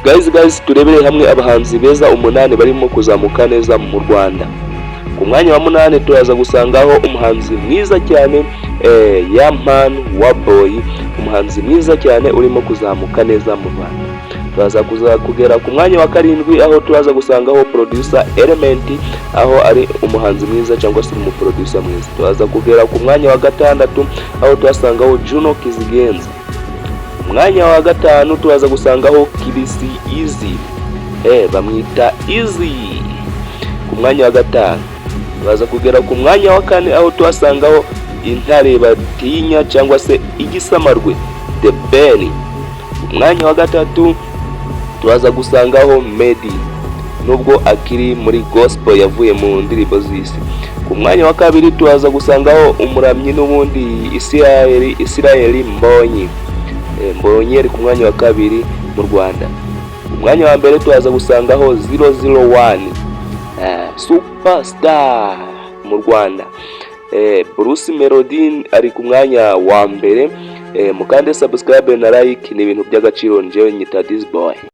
Guys, guys, turebere hamwe abahanzi beza umunani barimo kuzamuka neza mu Rwanda. Ku mwanya wa munani turaza gusangaho umuhanzi mwiza cyane, Yampano wa Boy, umuhanzi mwiza cyane urimo kuzamuka neza mu Rwanda. Turaza kuza kugera ku mwanya wa karindwi, aho turaza gusangaho producer Element, aho ari umuhanzi mwiza cyangwa se umuproducer mwiza. Turaza kugera ku mwanya wa gatandatu, aho tuhasangaho Juno Kizigenza. Umwanya wa gatanu turaza gusangaho Chriss Eazy, bamwita Eazy ku mwanya wa gatanu. Turaza kugera ku mwanya wa kane, aho tuhasangaho intare batinya cyangwa se igisamarwe, The Ben. Ku mwanya wa gatatu turaza gusangaho Meddy, nubwo akiri muri gospel, yavuye mu ndirimbo z'isi. Ku mwanya wa kabiri turaza gusangaho umuramyi n'ubundi Israel Mbonyi. Mbonyi ari ku mwanya wa kabiri mu Rwanda. Ku mwanya wa mbere turaza gusangaho 001, superstar mu Rwanda. Bruce Melody ari ku mwanya wa mbere. Mukande subscribe na like, ni ibintu by'agaciro. Njyewe nyita this boy.